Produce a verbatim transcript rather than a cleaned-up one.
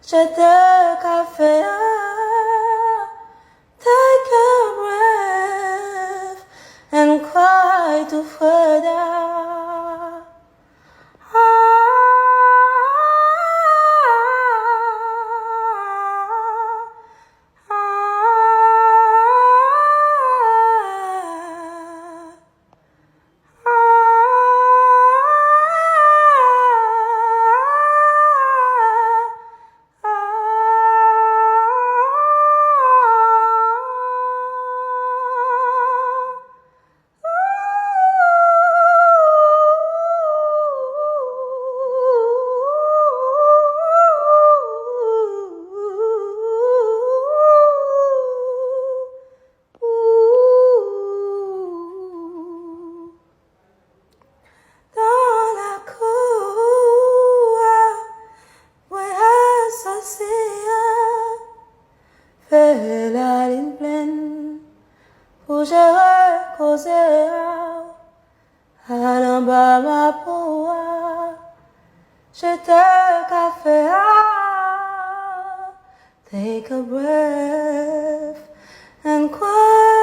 Je te ka fè a. Take a breath and cry to Freda. Dans la cour, mwen asosye fè lalin plenn pou jere koze a. Al anba mapou a, je te ka fè a. Take a breath and cry